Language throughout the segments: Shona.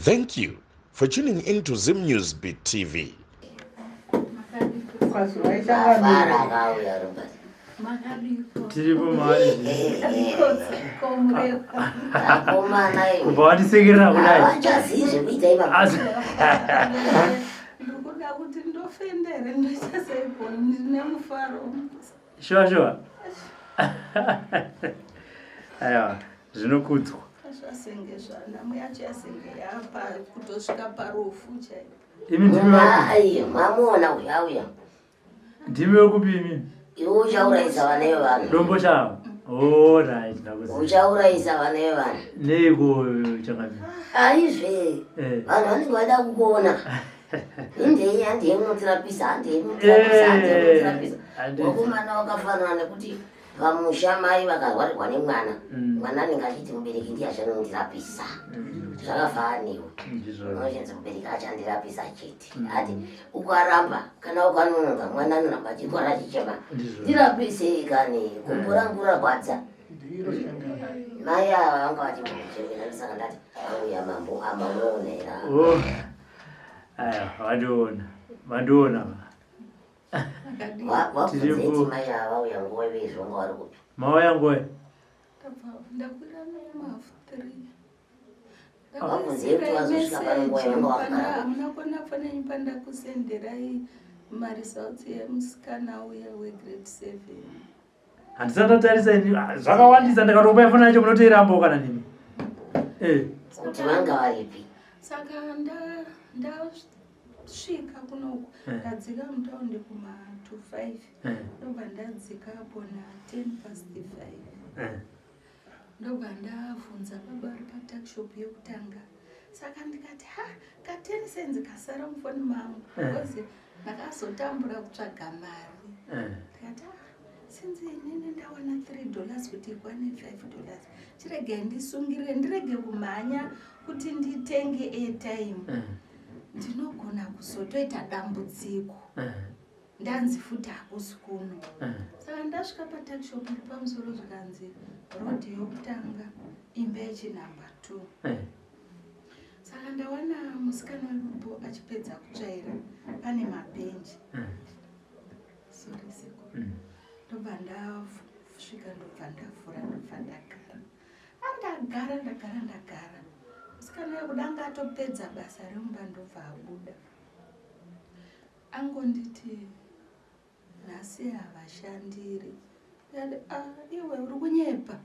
Thank you for tuning in to Zim News Beat TV. Tiripo mari. Kubva wandisekerera kudai. Havachazivi zvekuita ipapa. Ndikuda kuti ndofendere ndoita seiko ndine mufaro. Shuwa shuwa. Aiwa zvinokudzwa. Zvasenge zvanhamo yacho yasenge yapa kutosvika parufu chaipo. Imi ndimi vapi? Ai, mamuona uyu auya. Ndimi wekupi imi? Iwe uchaurayisa vana vevanhu. Dombo chavo. Oh right, ndakuziva. Uchaurayisa vana vevanhu. Neiko changamire? Aizve. Eh. Vanhu vanenge vaida kukuona. Handei, handei unotirapisa, handei unotirapisa, handei Eh, unotirapisa. handei. Wakomana wakafanana nekuti pamusha mai vakarwarirwa nemwana. Mwana anenge achiti mubereki ndiye achanondirapisa. Zvakafanana newe. Ndizvo. Unochinzi mubereki achandirapisa chete. Ati ukaramba kana ukanonoka mwana anoramba achirwara achichema. Ndizvo. Ndirapise kani, gumbo rangu rarwadza. Mai ava vanga vachimbochemera saka ndati auya mambo amamuonera. Oh. Aiwa, vandiona. Vandiona. Wabvunzeti Tiripo. mai ava vauya nguva ivezvi vanga vari kupi? Mauya nguva. Ndabva ndakwira nemahafu 3. Wabvunzei kuti wazosvika pano nguva yavanga wakagara kupi? Hamuna kuona foni yenyu pandakusenderai maresults emusikana uya wegrade 7. Handisati ndatarisa ini. Ah, Zvakawandisa ndakatokupai foni yacho munotoirambawo kana nemi. Eh. Kuti vanga varipi? Saka ndasvika kunoku ndadzika mutaundi kuma to 5 ndobva ndadzika apo na 10 past 5 ndobva ndabvunza baba vari patakshop yekutanga saka ndikati ha ka 10 cents kasara mufoni mangu because ndakazotambura kutsvaga mari ndikati ah since inini ndawana 3 dollars kuti ikwane 5 dollars chiregai ndisungirire ndirege kumhanya kuti nditenge airtime ndinogona kuzotoita dambudziko ndanzi futi hakusi kuno. Saka ndasvika patakishop iri pamusoro zvikanzi road yokutanga imba yechinhamba 2. Saka ndawana musikana wemupo achipedza kutsvaira pane mabhenji. Sorry sekuru. Ndobva ndasvika ndobva ndavhura ndobva ndagara. Andagara ndagara ndagara. Musikana uya kuda anga atopedza basa remumba ndobva abuda. Angonditi nhasi havashandiri. Ndikati ah iwe uri kunyepa.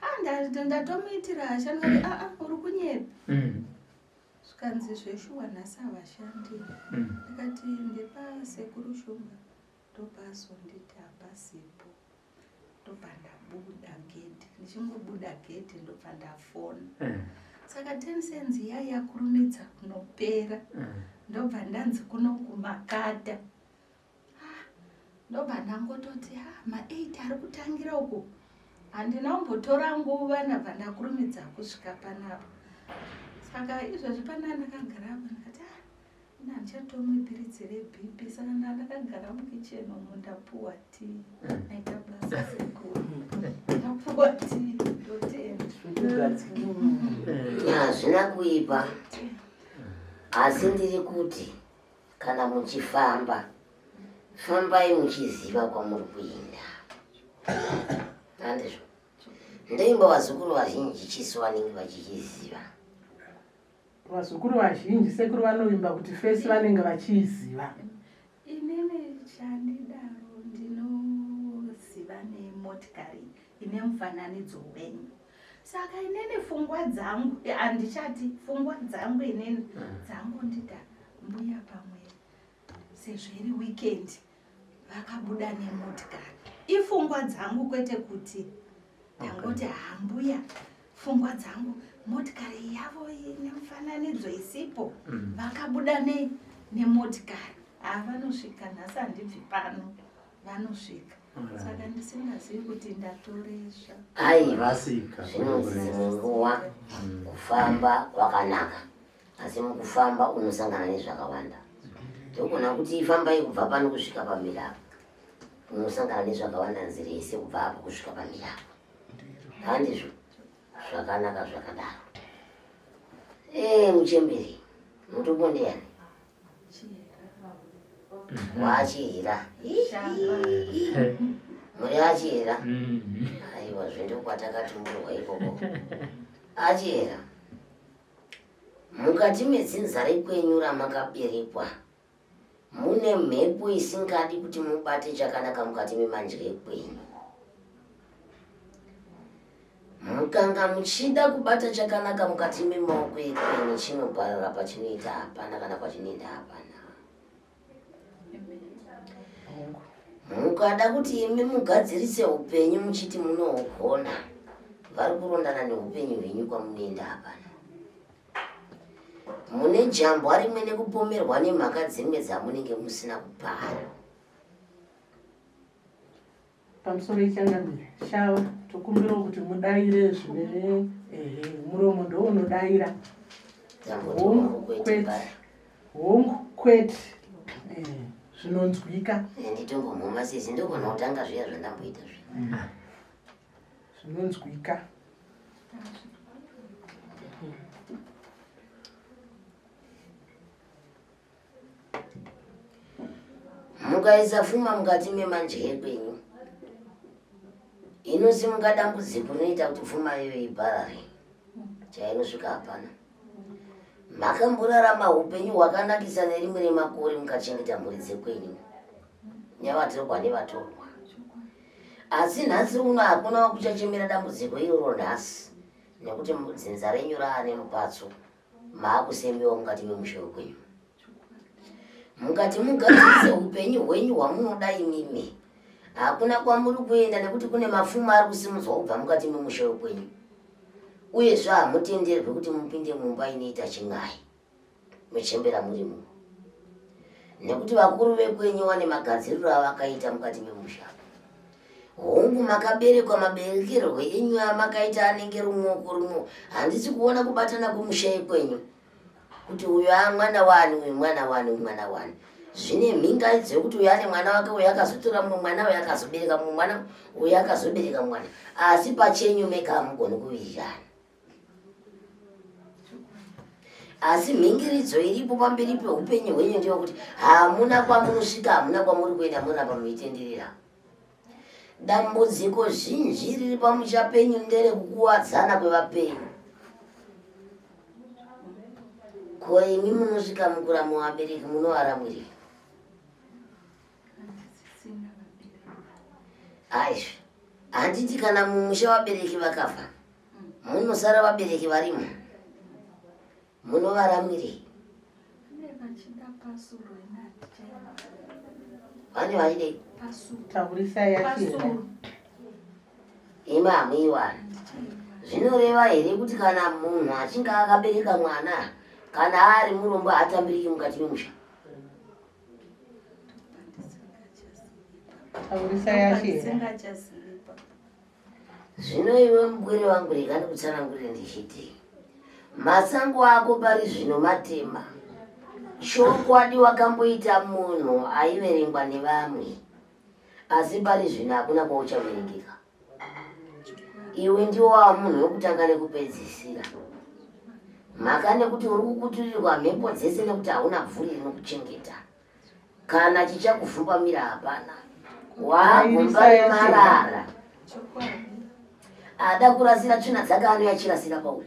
Ah ndatomuitira hasha ndikati ah ah uri kunyepa. Zvikanzi zveshuwa nhasi havashandiri. Ndikati ndepasekuru Shumba ndopazonditi hapasipo. Ndobva ndabuda gedhi ndichingobuda gedhi ndobva ndafona. Saka 10 cents iya yakurumidza kunopera. Ndobva ndanzi kuno kumakata. Ah, ndobva ndangototi ah, ma8 ari kutangira uku. Handina kumbotora nguva ndabva ndakurumidza kusvika panapa. Saka izvezvi pana ndakagara apa ndikati ah, ini handichatomwi piritsi reBP saka ndakagara mukicheni umu ndapuwa tii. Maita basa sekuru. Ndapuwa tii ndotenda. Hazvina kuipa asi ndiri kuti kana muchifamba fambai muchiziva kwamuri kuenda. Handizvo. Ndoimba vazukuru vazhinji chisu vanenge vachichiziva. Vazukuru vazhinji sekuru vanovimba kuti fesi vanenge vachiiziva. Inini chandidaro ndinoziva nemotikari ine mufananidzo wenyu. Saka inini pfungwa dzangu handichati pfungwa dzangu inini dzangondida mbuya pamwe sezvo iri weekend vakabuda nemotikari. Ifungwa dzangu kwete kuti ndangoti hambuya pfungwa dzangu motikari yavo ine mufananidzo isipo vakabuda nemotikari. Vanosvika nhasi handibvi pano vanosvika. Saka ndisingazivi kuti ndatoresva. Aiwa Rasika. zvinonzi dzimwe nguva kufamba kwakanaka asi mukufamba unosangana nezvakawanda. Togona kuti fambai kubva pano kusvika pamirapo unosangana nezvakawanda nzira yese kubva apo kusvika pamirapo. Handizvo zvakanaka zvakadaro. Eh, muchembere mutupo ndiyani? Wachihira. Muri achihira? Aiwa, zvendokwatakatumbirwa ikoko. Achihira. Mukati medzinza rekwenyu ramakaberekwa mune mhepo isingadi kuti mubate chakanaka mukati memandya ekwenyu. Mukanga muchida kubata chakanaka mukati memaoko ekwenyu chinoparara pachinoita hapana kana kwachinoenda hapana. Mukada kuti imi mugadzirise upenyu muchiti munohugona, vari kurondana neupenyu hwenyu kwamunoenda hapana. Mune jambwa rimwe nekupomerwa nemhaka dzimwe dzamunenge musina kupara. Pamusoro ichangamire shava, tokumbirawo kuti mudaire zvine ehe, muromo ndounodaira. Hongu kwete, hongu kwete, eh, zvinonzwika. Nditombomhoma sisi, ndogona kutanga zviya zvandamboita zviya. Zvinonzwika. Mukaisa fuma mukati memanje ekwenyu inosimuka dambudziko rinoita kuti pfuma iyoyo iparare, chainosvika hapana. Makamborarama upenyu hwakanakisa nerimwe remakore mukachengeta mhuri dzekwenyu nevatorwa nevatorwa, asi nhasi uno hakuna wakuchachemera dambudziko iroro nhasi, nekuti dzinza renyu raane mupatso, maakusembewa mukati memusha wekwenyu. Mukati mugadzirise upenyu hwenyu hwamunoda imimi, hakuna kwamuri kuenda nekuti kune mapfumo ari kusimudzwa kubva mukati memusha wekwenyu. Uyezve hamutenderwi kuti mupinde mumba inoita chin'ai muchembera murimo, nekuti vakuru vekwenyu vane magadziriro avakaita mukati memusha. Hongu, makaberekwa, maberekerwo enyu amakaita anenge rumoko rumo. Handisi kuona kubatana kwemusha yekwenyu kuti uyu mwana wani, uyu mwana wani, uyu mwana wani. Zvine mhinga dzekuti uyu ane mwana wake, uyu akazotora mumwe mwana, uyu akazobereka mumwe mwana, uyu akazobereka mwana, asi pachenyu mega hamugoni kuwirirana. Asi mhingiridzo iripo pamberi peupenyu hwenyu ndeyekuti hamuna kwamunosvika, hamuna kwamuri kuenda, munoramba muchitenderera. Dambudziko zhinji riri pamusha penyu nderekukuwadzana kwevapenyu. Ko imi munosvika mukuramuwa vabereki munovaramwirei? Aizve, handiti kana mumusha vabereki vakafa munosara vabereki varimo, munovaramwirei? Vane vachidei? Taurisai achihera. Imi hamuiwani. Zvinoreva here kuti kana munhu achinge akabereka mwana, kana ari murombo haatambiriki mukati memusha? Taurisai achihera. Zvino iwe mubwere wangu, rega ndikutsanangurire ndichiti masango ako pari zvino matema. Chokwadi wakamboita munhu aiverengwa nevamwe, asi pari zvino hakuna kwauchaverengeka. Iwe ndiwo wava munhu wekutanga nekupedzisira, mhaka nekuti uri kukuturirwa mhepo dzese nekuti hauna bvuri rinokuchengeta. Kana chichakuvhumbamira hapana. Wagomba remarara, ada kurasira tsvina dzake anouya achirasira pauri,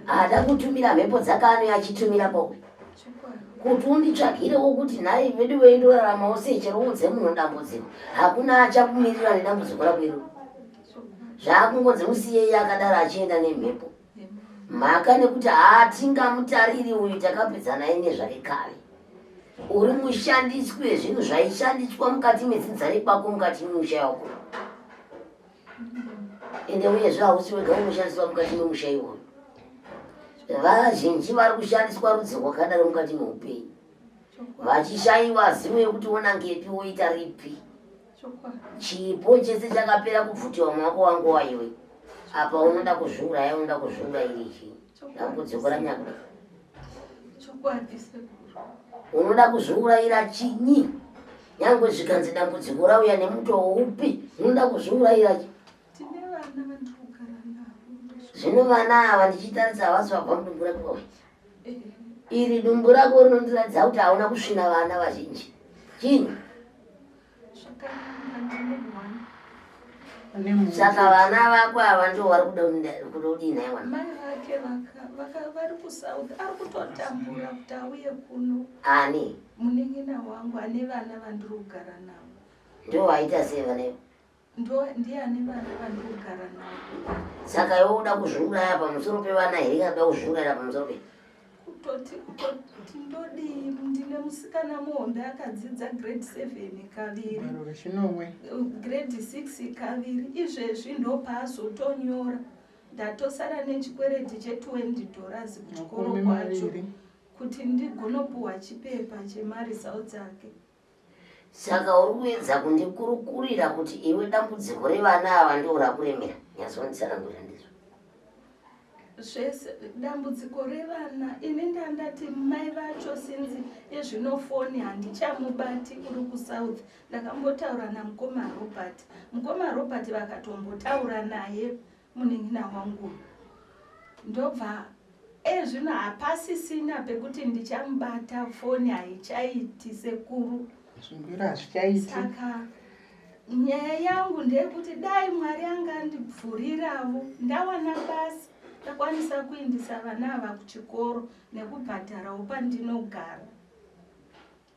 ada kutumira mhepo dzake anouya achitumira pauri, kuti unditsvagirewo kuti nhai vedu veindoraramawo sei. Chero udze munhu dambudziko, hakuna achakumirira nedambudziko rako iroro. Zvaakungonzi musiyei akadaro achienda nemhepo, mhaka nekuti hatingamutariri uyu, takapedza naye nezvake kare. Uri mushandiswi wezvinhu zvaishandiswa mukati medzinza rekwako, mukati memusha yako. Ende uyezve hausi wega unoshandiswa mukati memusha iwoyo, vazhinji vari kushandiswa rudzi rwakadaro mukati meupenyu, vachishayiwa zivo yekuti wonangepi, woita ripi. Chipo chese chakapera kubvutiwa mumaoko wangu waiwe. Apa unoda kuzviuraya, unoda kuzviurayiri chii? Dambudziko ranyakuda unoda kuzviurayira chinyi? Nyangwe zvikanzi dambudziko rauya nemutoo upi, unoda kuzviurayira chi? Zvino vana ava ndichitarisa havasi vabva mudumbu rako. Iri dumbu rako rinondiratidza kuti hauna kusvina vana vazhinji. Chinyi? Saka vana vako ava ndo vari kuda kudii nhai mwana? Mai vake vari kuSouth, ari kutotambura kuti auye kuno. Ani? Munin'ina wangu ane vana vandiri kugara navo. Ndo vaita sei vana ivo? Ndo ndiye ane vana vandiri kugara navo. Saka iwe uda kuzviuraya pamusoro pevana here kana uda kuzviurayira pamusoro pe? Kutoti kutoti ndodii, ndine musikana muhombe akadzidza grade 7 kaviri. Gwaro rechinomwe. Grade 6 kaviri, izvezvi ndopaazotonyora. Ndatosara nechikwereti che$20 kuchikoro Makumi kwacho maviri. kuti ndigonopuhwa chipepa chemaresults ake. Saka uri kuedza kundikurukurira kuti iwe dambudziko revana ava ndo rakuremera. Nyatsonditsanangurira ndizvo. Zvese dambudziko revana ini ndandati mai vacho sinzi ezvino foni handichamubati uri kuSouth. Ndakambotaura namukoma Robert. Mukoma Robert vakatombotaura naye munin'ina wangu. Ndobva ezvino hapasisina pekuti ndichamubata, foni haichaiti sekuru. Zvimbiro hazvichaiti. Saka nyaya yangu ndeyekuti dai Mwari anga andibvuriravo ndawana basa ndakwanisa kuindisa vana ava kuchikoro nekubhadharawo pandinogara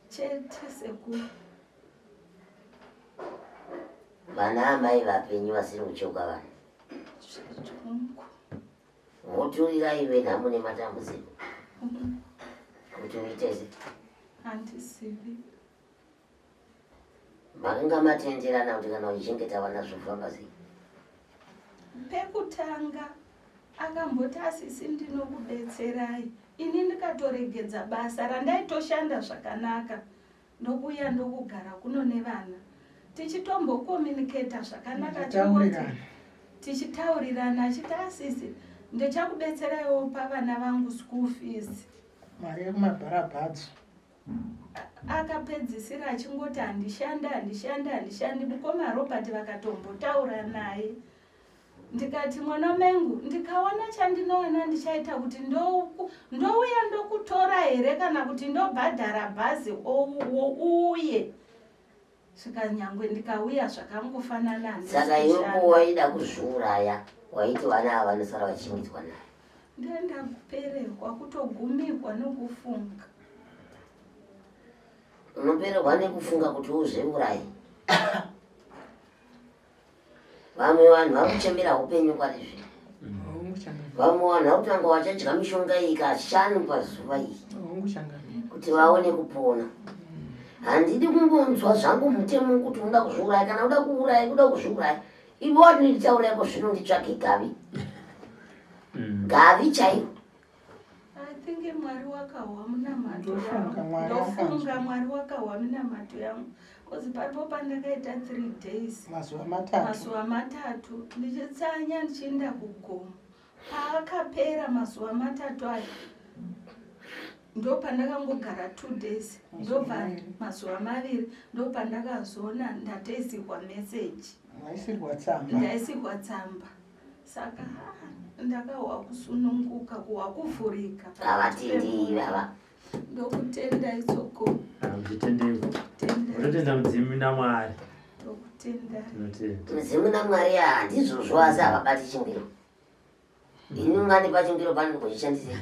chete sekuru. Vana amai vapenyu vasiri kucheuka vanhu. Zvichungu. Voturira iwe nhamo nematambudziko. Kuti uite sei? Handizivi. Makanga matenderana kuti kana uchichengeta vana zvofamba sei? Pekutanga akamboti asisi ndinokubetserai, ini ndikatoregedza basa randaitoshanda zvakanaka ndokuuya ndokugara kuno nevana tichitombokomunicata zvakanaka, Tichitaurirana. tichitaurirana achiti asisi ndichakubetseraiwo pavana vangu school fees, Mari yekumabharabhadzo. Akapedzisira achingoti handishandi, handishandi, handishandi. Mukoma Robert vakatombotaura naye, ndikati mwana mengu ndikaona chandinowana ndichaita kuti ndouya ndokutora here kana kuti ndobhadhara bhazi uuye. Svikanyangwe ndikauya zvakangofanana, handisi Saka iwe kushanda. waida kuzviuraya, waiti vana ava vanosara vachichengetwa naye. Ndenda kupererwa, kutogumikwa nokufunga. Unopererwa nekufunga kuti uzviuraye. Vamwe vanhu vari kuchembera upenyu kwari zvino. Hongu changamire. Vamwe vanhu vari kutanga vachadya mishonga iyi kashanu pazuva iyi Hongu changamire. kuti vaone kupona. Handidi kungonzwa zvangu mutemo kuti unoda kuzviuraya. Kana uda kuuraya, uda kuzviuraya, iwe wati ndichauraya ko zvino nditsvage gavi, gavi chairo. I think Mwari wakahwa munamato Ndofunga yangu. Mwari Ndofunga akanzwa. Mwari wakahwa minamato yangu, 'cause paripo pandakaita 3 days, Mazuva 3. mazuva 3 ndichitsanya ndichienda kugomo. Paakapera mazuva 3 aya ndo pandakangogara 2 days, Mazuva ndobva 2. mazuva 2 ndo pandakazoona ndatoisirwa meseji. Waisirwa tsamba. Ndaisirwa tsamba, saka ah, ndakahwa kusununguka, kuhwa kuvhurika pakati Havatendi pemoyo. ivava. Ndokutenda itsoko. Muchitendei? Tenda. Unotenda mudzimu naMwari. Ndokutenda. Tinotenda. Mudzimu naMwari handizvozvo, asi havabati chingwiro. Ini ungandipa chingwiro pano ndikochishandisei?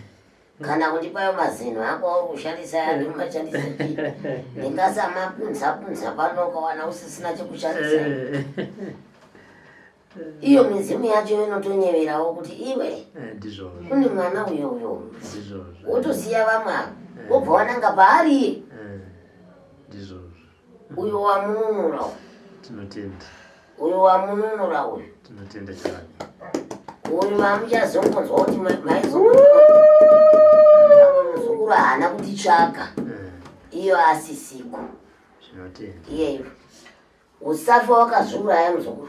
Kana kundipayo mazino ako auri kushandisa andimashandise chii? Ndingasamapunza punza pano ukawana usisina chekushandisa. Iyo midzimu yacho inotonyeverawo kuti iwe Ndizvozvo. kune mwana uyo uyo, Ndizvozvo. wotosiya vamwe ava, wobva wananga paari. Ndizvozvo. Uyo wamununura uyu. Tinotenda. Uyo wamununura uyu. Tinotenda chavanhu. Uyu vamuchazongonzwa kuti maizomwe muzukuru haana kutitsvaka, iyo asisiko. Zvinotenda. Iyeyo usafa wakazviuraya muzukuru.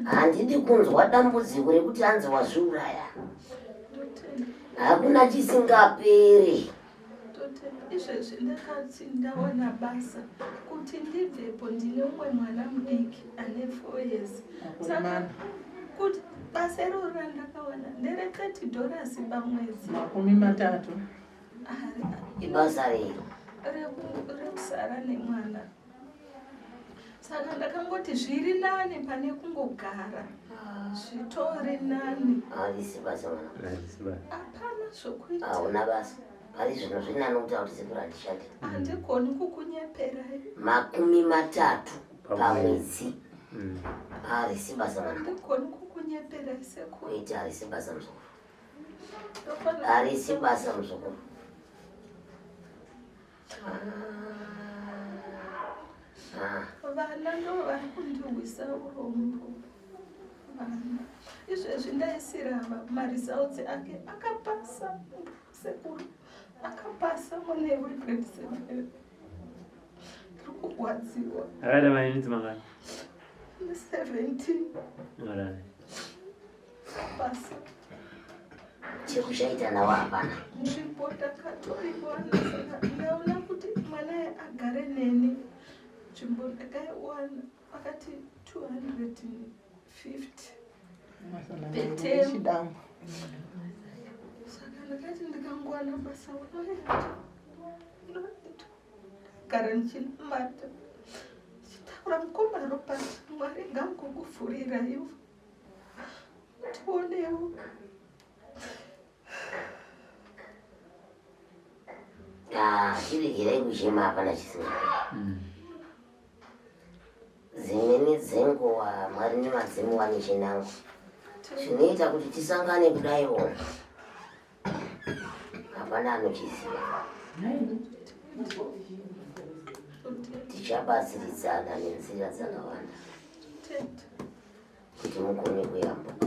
Handidi kunzwa dambudziko rekuti anzi wazviuraya. Ndotenda. Hakuna chisingaperi. Ndotenda. Izvezvi ndakati ndawana basa kuti ndibvepo, ndine umwe mwana mudiki ane 4 years. Makore Saka 4. kuti Basa iroro randakawana ndere 30 dollars pamwedzi. 30. Ibasa rei? Rekusara nemwana. Saka ndakangoti zviri nani pane kungogara. Zvitori nani. Harisi basa mwana. Hapana zvokuita. Hauna basa. Pari zvino zviri nani kutaura kuti sekuru handishandi. Handigoni kukunyeperai. 30 pamwedzi. Harisi basa mwana. Handigoni kukunyeperai sekuru. Kuita harisi basa muzukuru. Harisi basa muzukuru. Vana ndo vari kundihwisa urombo. Vana. Izvezvi ndaisira maresults ake akapasa sekuru. Akapasa mune grade 7. Ndiri kurwadziwa. Akaita mayunitsi mangani? 17. Alright. Pasa. Chekushaita nawo hapana. Nzvimbo ndakatoiwana saka ndaona kuti mwana agare neni. Nzvimbo ndakaiwana akati 250. Petemu. Saka ndakati ndikangowana basa unoenda. Ndogara ndichinamata. Ndichitaura mukoma Robert, Mwari ngangokuvhuriraiwo. Tionewo. Chiregerai kuchema, hapana chisingaperi. Dzimweni dzenguva Mwari nemadzimu vane chinangwa chinoita kuti tisangane kudaiwo, hapana anochiziva. Tichabatsiridzana nenzira dzakawanda kuti mugone kuyambuka.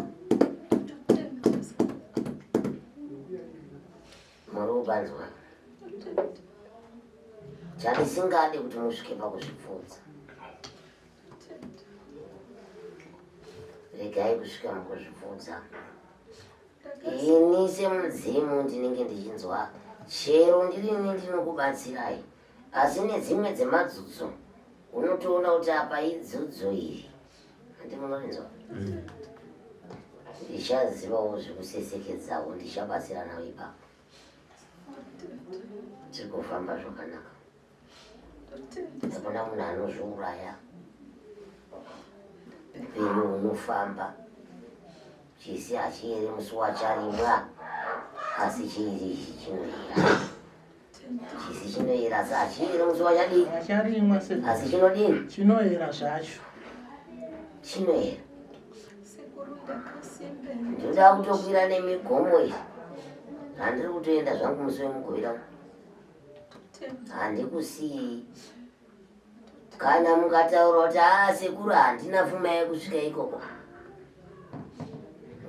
Muri kupanzwa? Chandisingade kuti musvike pakuzvipfuudza. Regai kusvika mukuzvipfuudza. Ini semudzimu ndinenge ndichinzwa chero ndirini ndinokubatsirai, asi nedzimwe dzemadzudzo unotoona kuti apa idzudzo iri. Handi munorinzwa? Ndichazivawo zvekusesekedzawo, ndichabatsira nawo ipapo. Tiri kufamba zvakanaka. Hakuna munhu anozviuraya. Upenyu hunofamba. Chisi hachiyeri musi wacharimwa, asi chiiri ichi chinoyera. Chisi chinoyera, asi hachiyeri musi wachadii? Wacharimwa. Asi chinodini? Chinoyera zvacho. Chinoyera. Sekuru, ndakasimbe. Ndinoda kutokwira nemigomo iyi. Handiri kutoenda zvangu musi wemugovera. Handikusiyei. Kana mukataura kuti aa sekuru handina pfuma yekusvika ikoko,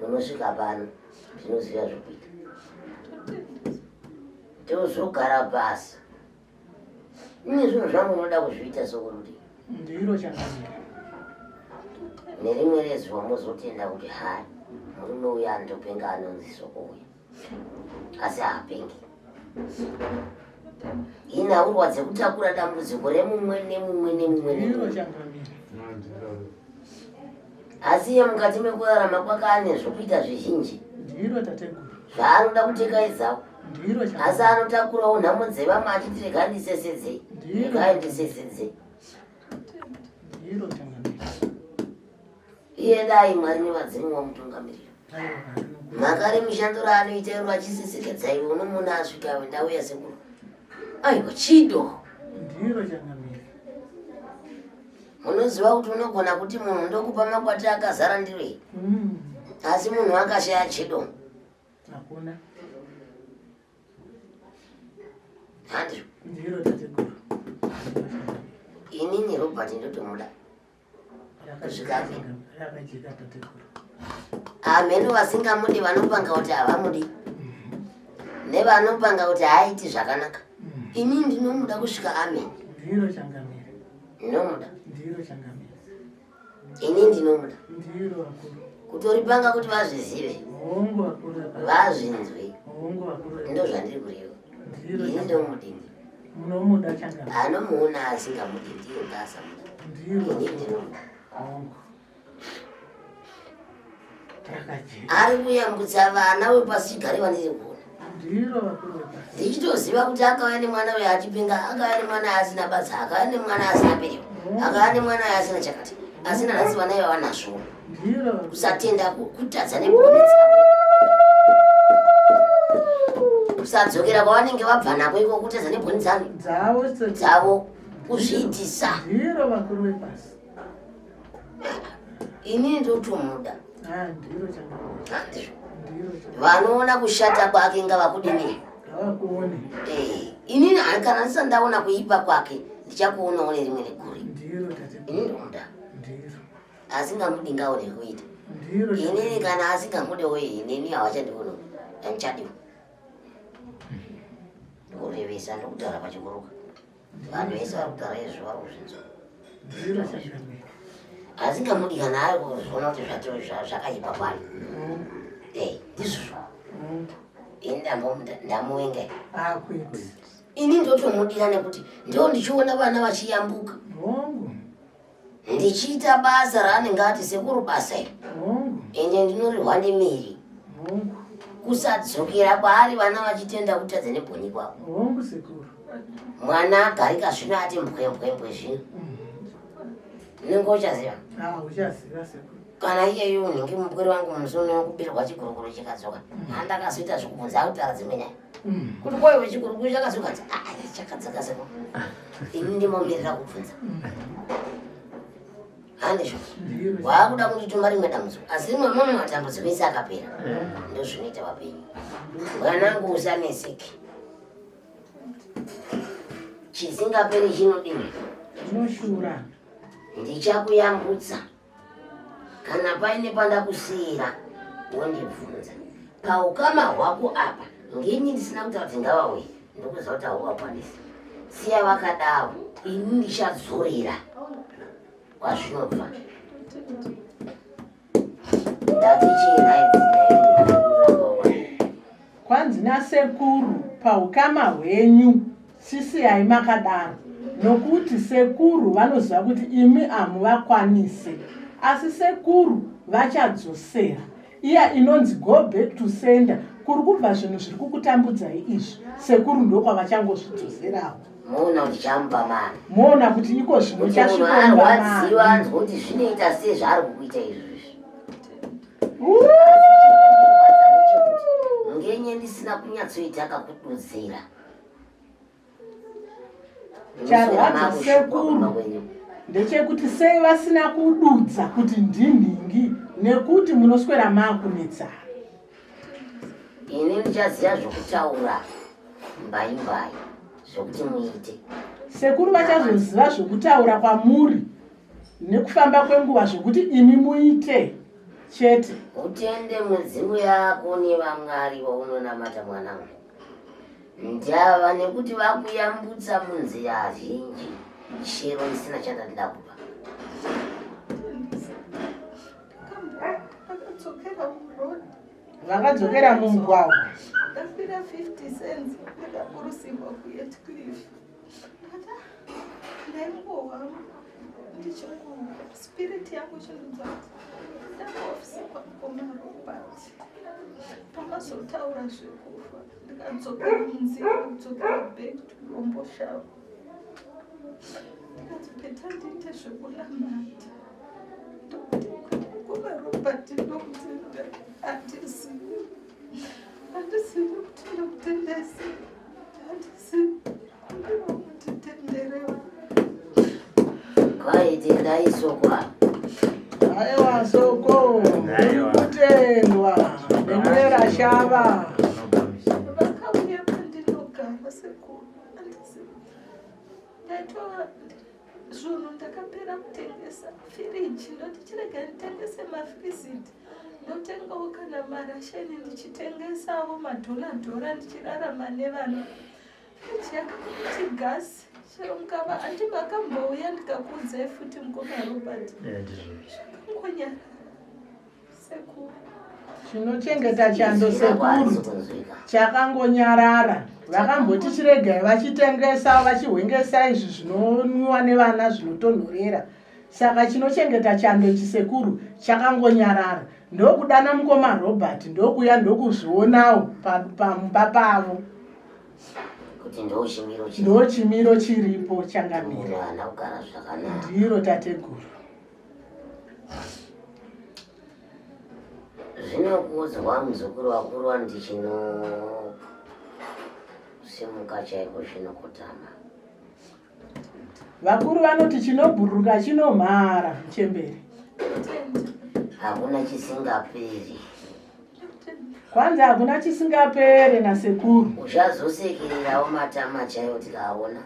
unosvika pano, ndinoziva zvokuita. Tozogara pasi. Ine zvinhu zvangu unoda kuzviita sokuti Ndiro changamire. Nerimwe rezuva mozotenda kuti hai, murume uyu anotopenga, anonzi Soko uyu, asi haapengi. Inhaurwa dzekutakura dambudziko remumwe nemumwe nemumwe Ndiro nemumwe, changamire. asi iye mukati mekurarama kwake ane zvokuita zvizhinji Ndiro tateguru. zvaanoda kutekaidzawo, Ndiro asi changamire. anotakurawo nhamo dzevamwe achiti regai ndisesedzei, regai ndisesedzei. Ndiro changamire. Iye dai Mwari nevadzimu vamutungamirira. Aiwa, rinokudzwa. Mhaka remishando raanoita iro achisesekedza iwe, unomuna asvika awe ndauya sekuru, aiwa chido. Ndiro changamire. Munoziva kuti unogona kuti munhu ndokupa makwati akazara ndiro iyi, asi munhu akashaya chido, Hakuna. Handizvo? Ndiro tateguru. Inini Robert ndotomuda. Kusvika afe. Rakajeka tateguru. Ameno vasingamudi vanopanga kuti havamudi, nevanopanga kuti haaiti zvakanaka. Inini ndinomuda kusvika amen. Ndiro changamire. Ndinomuda. Ndiro changamire. Ini ndinomuda. Ndiro akuru. Kutoripanga kuti vazvizive, Hongu akuru. vazvinzwe. Hongu akuru. Ndo zvandiri kureva. Ndiro Ini changamire. ndomudini. Munomuda changamire. Anomuona asingamudi ndiyo ngaasamuda. Ndiro Ini akuru. ndinomuda. Hongu. Ari kuyambutsa vana vepasichigare vandiri kuona. Ndichitoziva kuti akauya nemwana uyo achipenga, akauya nemwana asina basa, akauya nemwana asina bereko, akauya nemwana uyo asina chakati, asina nhasi vana iva vanazvo. Kusatenda kutadza neboni dzavo. Kusadzokera kwavanenge vabva nako iko kutadza neboni dzavo kuzviitisa. Inini ndotomuda. Ah, Vanoona kushata kwake ngavakudini? Eh, inini kana ndisati ndaona kuipa kwake ndichakuonawo nerimwe negore. Inini ndomuda. Asingamudi ngaone kuita. Inini kana asingamudewo inini havachandiona. Handichadiwa. Ndikurevesa ndokutaura pachikuruka. Vanhu vese vari kutaura izvi vari kuzvinzwa. Asingamudi kana ari kuzviona kuti zvakaipa kwari. Eh, ndizvozvo. Ini ndamuvenga. Ini ndotomudira nekuti ndo ndichiona vana vachiyambuka. Ndichiita basa raanenge ati sekuru basa iri. Ende ndinorihwa nemiri. Kusadzokera kwaari vana vachitenda kutadza nebhoni kwavo. Mwana agarika zvino ati mbwembwembwe zvino. Unenge uchaziva. Ah, uchaziva sekuru. Kana iyeyu unenge mupwere wangu musi uno kubirwa chiguruguru chikadzoka. Handakazoita zvekubvunza akutaura dzimwe nyaya. Kuti kwaiwe chiguruguru chakadzoka ah, chakadzoka sekuru. Ini ndimomirira kubvunza. Handizvo. Waakuda kundituma rimwe dambudziko. Asi rimwe mamwe matambudziko ese akapera. Ndozvinoita vapenyu. Mwanangu usaneseke. Chisingaperi chinodini? Chinoshura. Ndichakuyambutsa. Kana paine pandakusiira wondibvunza. Paukama hwako apa ngenyi ndisina kutaura kuti ngavauye ndokuziva kuti hauvakwanisi. Siya vakadaro ini ndichadzorera kwazvinobva. Kwanzi nasekuru paukama hwenyu sisiyai makadaro nokuti sekuru vanoziva kuti imi hamuvakwanise asi sekuru vachadzosera iya inonzi go back to sender kuri kubva zvinhu zviri kukutambudzai izvi sekuru ndokwavachangozvidzoserawo moona kuti chamupa mari moona kuti iko zvino chasvikarwadziwa anzwa kuti zvinoita sei zvaari kukuita izvozvi ngenye ndisina kunyatsoita kakududzira Charwadza sekuru ndechekuti sei vasina kududza kuti ndinhingi nekuti munoswera makunetsana. Ini ndichaziva zvokutaura mbai mbai zvokuti muite. Sekuru vachazoziva zvokutaura kwamuri nekufamba kwenguva zvokuti imi muite chete. Utende mudzimu yako nevamwari vaunonamata mwanangu. Ndava nekuti vakuyambutsa munzira zhinji chero isina chandandida kupa. Vakadzokera mumugwagwa. Ndakwira 50 cents ndikaburusirwa kuHeathcliff. Ndaingohwa ndichingohwa spirit yangu ichindiudza kuti ndakuofisi kwamukoma Robert pamazotaura zvekufa ndikadzokera munzira kudzokera back to Domboshava ndikati peta ndiite zvekunamata ndokuti mukoma Robert ndokutenda handizivi handizivi kuti ndokutendai sei handizivi Kwai tendai soko apa. Aiwa soko kutendwa nemwera shava. Vakauya pandinogara sekuru handizivi ndaitova zvinhu ndakapera kutengesa firiji ndoti chirega nditengese mafiriziti ndotengawo kana marasheni ndichitengesawo madhora dhora ndichirarama nevana Fridge yakangoti gas chero mukava andi makambouya ndikakuudzai futi mukoma Robert. Zvakangonyarara sekuru. Chinochengeta chando sekuru chakangonyarara vakamboti chiregai vachitengesa vachihwengesa izvi zvinonwiwa nevana zvinotonhorera saka chinochengeta chando chisekuru chakangonyarara. Ndokudana mukoma Robert ndokuya ndokuzvionawo pamba pavo. Kuti ndochimiro chiripo. Ndochimiro chiripo changamire. Haana kugara zvakanaka. Ndiro tateguru. Zvinokudzwa muzukuru wakuru vanoti chinosimuka chaiko chinokotama. Vakuru vanoti chinobhururuka chinomhara muchembere. Hakuna chisingaperi. Kwanzi hakuna chisingapere nasekuru. Uchazosekererawo matama chaiwo tikaona.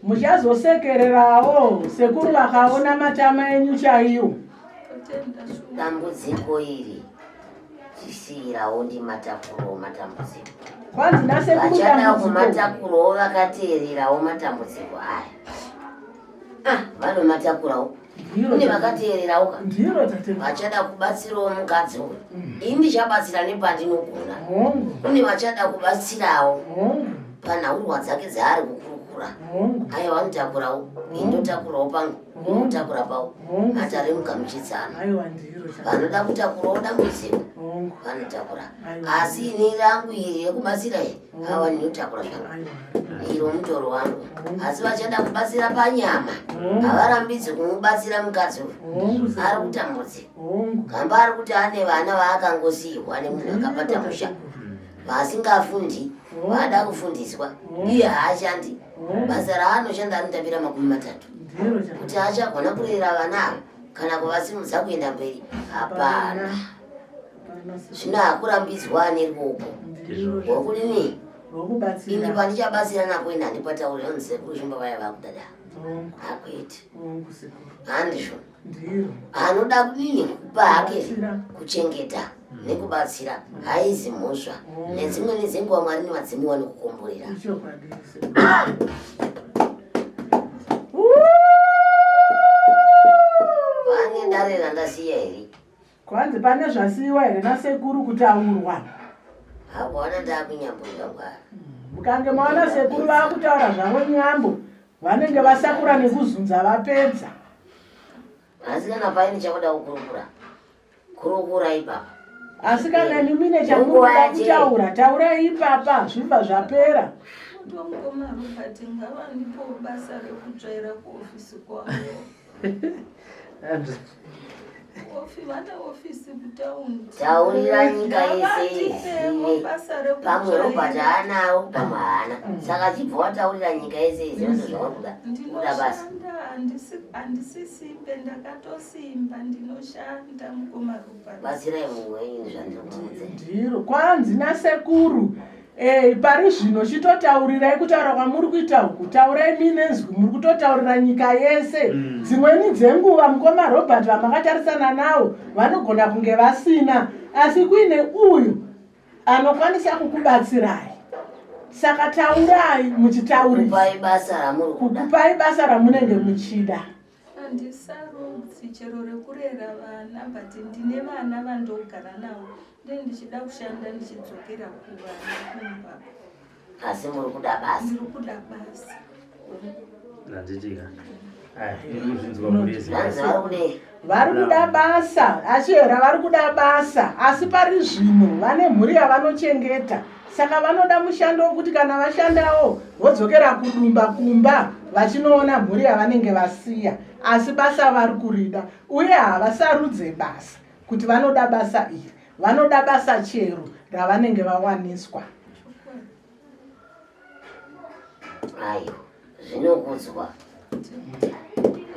Muchazosekererawo sekuru vakaona matama enyu chaiwo. Dambudziko iri chisiirawo ndimatakurowo matambudziko. Kwanzi nasekuru vachada kumatakurowo vakateererawo matambudziko aya. Ah, vanomatakurawo kune vakateererawo ka vachada kubatsirawo mukadzi uyu mm. ini ndichabatsira nepandinogona kune vachada kubatsirawo panhaurwa dzake dzaari kukurukura aiwa vanotakurawo ini ndotakurawo pangu unotakura pawo matare mugamuchidzana vanoda kutakurawo dambudziko vanotakura asi ini rangu iri rekubatsira iri awa ndinotakura zvangu iro mutoro wangu asi vachada kubatsira panyama havarambidzi kumubatsira mukadzi uyu ari kutambudzika gamba ari kuti ane vana vaakangosiirwa nemunhu akabata musha vasingafundi vada kufundiswa iye haashandi basa raanoshanda anotambira 30 kuti achagona kurera vana ava kana kuvasimudza kuenda mberi hapana. Zvino hakurambidzwa ane ruoko rwokudini ini pandichabatsira napo ini handipatauri hanzi sekuru shumba vaya vakudada hakuiti handizvo anoda kudini kupa hake kuchengeta nekubatsira haizi mhosva nedzimweni dzenguva mwari nevadzimu vanokukomborera pane dare randasiya here Kwanzi pane zvasiiwa here nasekuru kutaurwa? Hakuona ndakunyambo zvangwara. Mukange maona sekuru vakutaura zvavo nyambo vanenge vasakura nekuzunza vapedza. Asi kana paine chakuda kukurukura kurukura ipapa. Asi kana imi mine chamunoda kutaura taurai ipapa zvibva zvapera. Mukoma Robert ngavandipo basa rekutsvaira kuofisi kwavo. Taurira nyika yese izive pamwe Robert haanawo pamwe haana saka chibva wataurira nyika yese izive zvauri kuda kuda basa handisisimbe ndakatosimba ndinoshanda mukoma Robert batsirai mumwe wenyu zvandiri kuudza ndiro kwanzi nasekuru Hey, pari zvino chitotaurirai kutaura kwamuri kuita uku taurai muine nzwi muri kutotaurira nyika yese mm. Dzimweni dzenguva mukoma Robert vamakatarisana nawo vanogona kunge vasina asi kuine uyu anokwanisa kukubatsirai saka taurai muchitaurisa kukupai basa ramunenge muchida. Handisarudzi chero rekurera vana but ndine vana vandogara navo ndee ndichida kushanda ndichidzokera kuvana kumba. Asi muri kuda basa? Ndiri kuda basa. Handitika. Iri kuzvinzwa Hanzi vari kudei? Vari kuda basa achihera vari kuda basa asi pari zvino vane mhuri yavanochengeta saka vanoda mushando wekuti kana vashandawo vodzokera kudumba kumba vachinoona mhuri yavanenge vasiya asi basa vari kurida uye havasarudze basa kuti vanoda basa iri vanoda basa chero ravanenge vawaniswa. Aiwa zvinokudzwa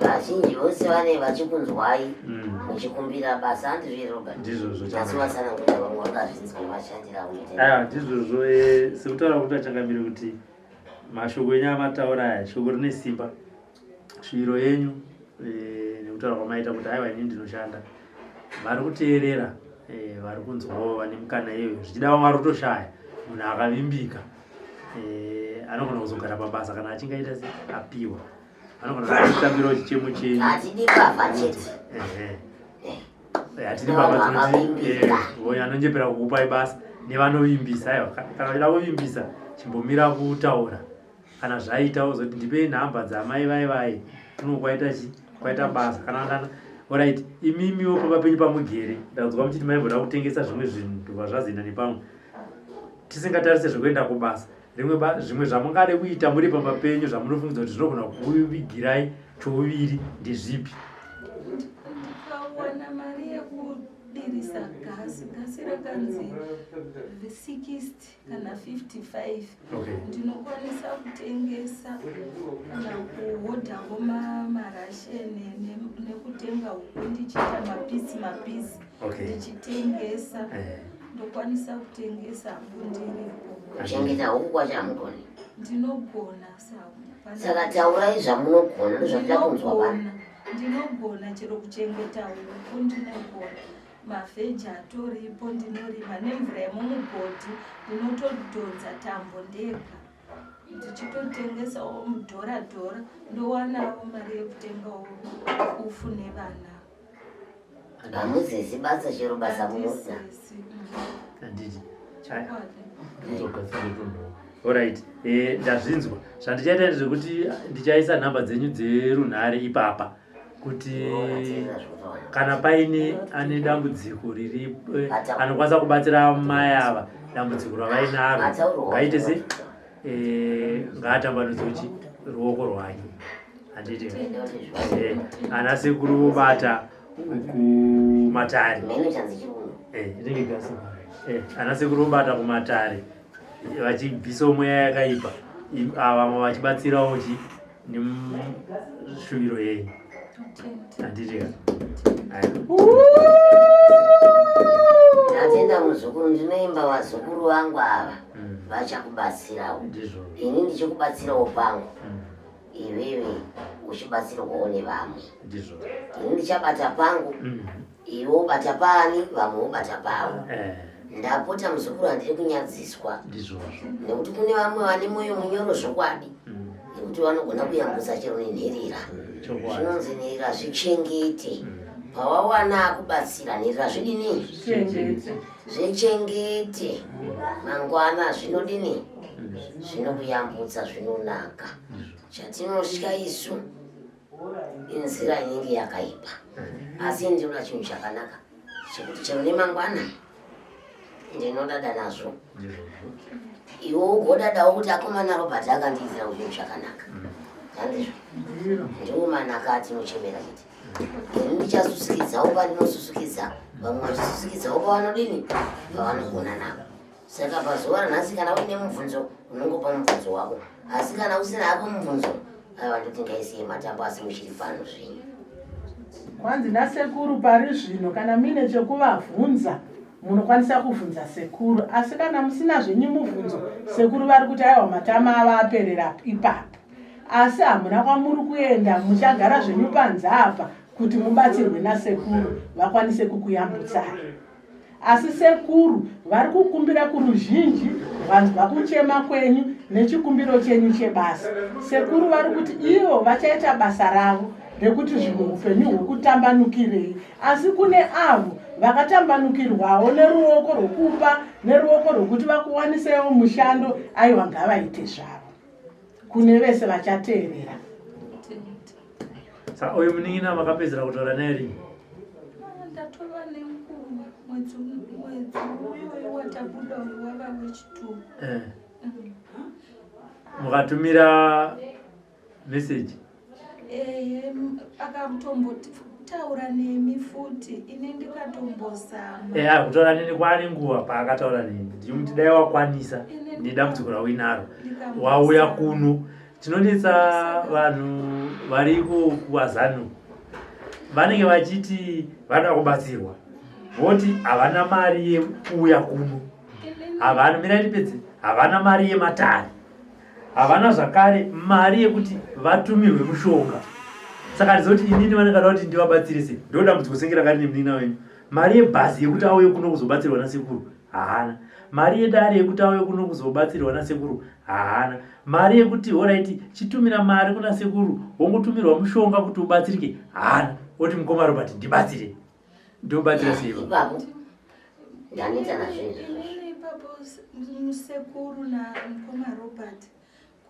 vazhinji vose vane vachikunzwai mm. muchikumbira basa handizvo here Robert? Ndizvozvo asi watsanangura vamwe vakazvinzwa vashandira aiwa ndizvozvo eh, sekutaura kuti achangamire kuti mashoko enyu amataura aya shoko rine simba sviro yenyu eh, nekutaura kwamaita kuti aiwa ini ndinoshanda vari kuteerera eh, vari kunzwawo vane mukana iyoyo zvichida vamwe vari kutoshaya munhu akavimbika eh, anogona kuzogara pabasa kana achinge aita se apiwa anogona kutambirawo chichemo chenyu hatidi mbavha chete hatidi mbavha tinoti anonjepera kukupai basa nevanovimbisa aiwa kana uchida kuvimbisa chimbomira kutaura kana zvaita wozoti ndipei nhamba dzamai vai vai kuno kwaita chi kwaita basa kana kana Orit, imimiwo pamba penyu pamugere, ndanzwa muchiti maimboda kutengesa zvimwe zvinhu ndobva zvazoenda nepamwe. Tisingatarise zvekuenda kubasa, rimwe zvimwe zvamungade kuita muri pamba penyu zvamunofungidza kuti zvinogona kuvigirai chouviri ndezvipi? Ndikawana mari yekudirisa gasi, gasi rakanzi 60 kana 55 okay. Ndinokwanisa kutengesa kana kuhodhawo marasheni nekutenga huku ndichiita mapisi mapisi okay. Ndichitengesa eh. Ndokwanisa kutengesa hangu ndiripo. Kuchengeta huku kwacho hamugoni? Ndinogona. Saka taurai zvamunogona, ndozvatida kunzwa pano. Ndinogona chero kuchengeta huku ndinogona, mavheji atoripo ndinorima, nemvura yemumugodhi ndinotodhonza tambo ndega ndichitotengesawo mudhora dhora, ndowanawo mari yekutengawo ufu nevana. Hamuzezi basa, chero basa munoda. Handisisi, Handiti Chokwadi. Alright, ndazvinzwa. Zvandichaita ndezvekuti ndichaisa nhamba dzenyu dzerunhare ipapa kuti kana paine ane dambudziko riri anokwanisa kubatsira mai ava dambudziko ravainaro, ngaite se ngaatambanudze uchi ruoko rwake, handiti? Ana sekuru vobata kumatare. Inenge gasi. Ana sekuru vobata kumatare vachibvisawo mweya yakaipa, vamwe vachibatsirawo chi neshuviro yenyu, handiti ka? Ndatenda muzukuru, ndinoimba vazukuru vangu ava vachakubatsirawo. Ndizvo. Ini ndichikubatsirawo pangu, iwewe uchibatsirwawo nevamwe. Ndizvo. Ini ndichabata pangu, iwe wobata paani, vamwe wobata pavo. Ndapota muzukuru, handiri kunyadziswa Ndizvozvo. nekuti kune vamwe vane mwoyo munyoro zvokwadi, nekuti vanogona kuyambutsa chero nenherera. Zvinonzi nherera zvichengete. Pawawana akubatsira, nherera zvidini? Chengete. Zvichengete, mangwana zvinodini? Zvinokuyambutsa, zvinonaka. Chatinosvika isu inzira inenge yakaipa, asi ndinoda chinhu chakanaka chekuti chero nemangwana ndinodada nazvo. Iwe ugodadawo kuti akomana Robert akandiitira chinhu chakanaka, handizvo? Ndiwo manaka atinochemera chete. Ini ndichasusikidzawo pandinosusukidza, vamwe vachisusikidzawo pavanodini, pavanogona navo. Saka pazuva ranhasi, kana uine mubvunzo unongopa mubvunzo wako, asi kana usina hako mubvunzo, aiwa, ndoti ngaisiye matambo, asi muchiri pano zvenyu. Kwanzi nasekuru pari zvino kana muine chekuvavhunza munokwanisa kuvhunza sekuru, asi kana musina zvenyu mubvunzo, sekuru vari kuti aiwa, matama ava aperera ipapo, asi hamuna kwamuri kuenda, muchagara zvenyu panze apa kuti mubatsirwe nasekuru vakwanise kukuyambutsai. Asi sekuru vari kukumbira kuruzhinji rwanzwa kuchema kwenyu nechikumbiro chenyu chebasa. Sekuru vari kuti ivo vachaita basa ravo rekuti zvimwe upenyu hwekutambanukirei, asi kune avo vakatambanukirwawo neruoko rwokupa neruoko rwokuti vakuwanisewo mushando, aiwa, ngavaite zvavo kune vese vachateerera. Saka uyu munin'ina makapedzera kutaura naye rini? Ah, ndatova nenguva, mwedzi uyoyo watabuda uyu wava wechitu. Mukatumira meseji? Ehe, akatombotaura nemi futi, ini ndikatombozama. Eya, kutaura neni kwaane nguva paakataura neni, ndichimuti dai wakwanisa nedambudziko rauinaro wauya kuno. Tinonetsa vanhu variko kuazanu, vanenge vachiti vanoda kubatsirwa, voti havana mari yekuuya kuno, havana, mirai ndipedze, havana mari yematare, havana zvakare mari yekuti vatumirwe mushonga. Saka ndizoti inini vanengada kuti ndivabatsire sei? Ndo dambudziko senge rakari nemunin'ina wenyu. Mari yebhazi yekuti auye kuno kuzobatsirwa nasekuru haana, mari yedare yekuti auye kuno kuzobatsirwa nasekuru haana, mari yekuti alright, chitumira mari kuna sekuru wongotumirwa mushonga kuti ubatsirike haana. Oti mukoma Robert ndibatsire, ndobatsira sei? Ipapo ndaneta nazvo izvozvo. Inini ipapo sekuru namukoma Robert,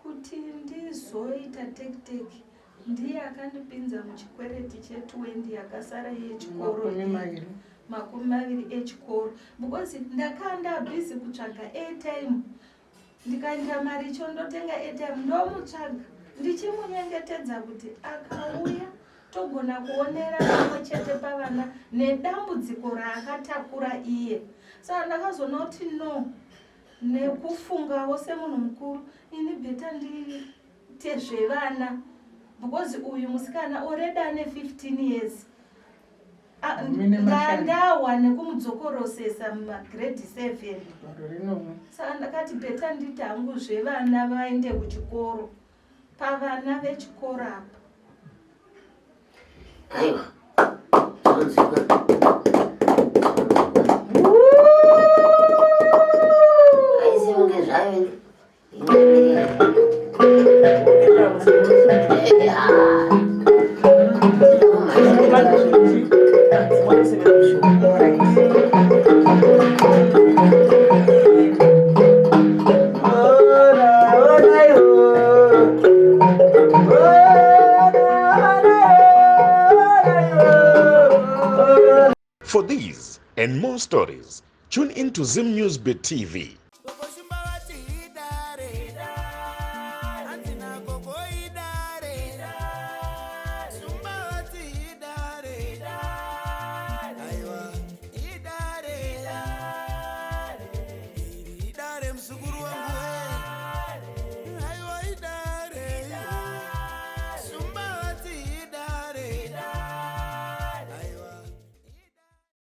kuti ndizoita tekiteki. Ndiye akandipinza muchikwereti che20 yakasara yechikoro, 20 echikoro, because ndakanga busy kutsvaga airtime. Ndikaenda maricho ndotenga airtime, ndomutsvaga ndichimunyengetedza kuti akauya togona kuonera pamwe chete pavana nedambudziko raakatakura iye. Saka ndakazoona kuti no, nekufungawo semunhu mukuru, ini better ndiite zvevana, because uyu musikana already ane 15 years. Ndandawa nekumudzokorosesa mumagrade 7. Saka ndakati better nditi hangu zvevana vaende kuchikoro, pavana vechikoro apa. Aiwa, zvinonzwikwa. Haisi kunge zvayo. For these and more stories, tune in to Zim News Bit TV.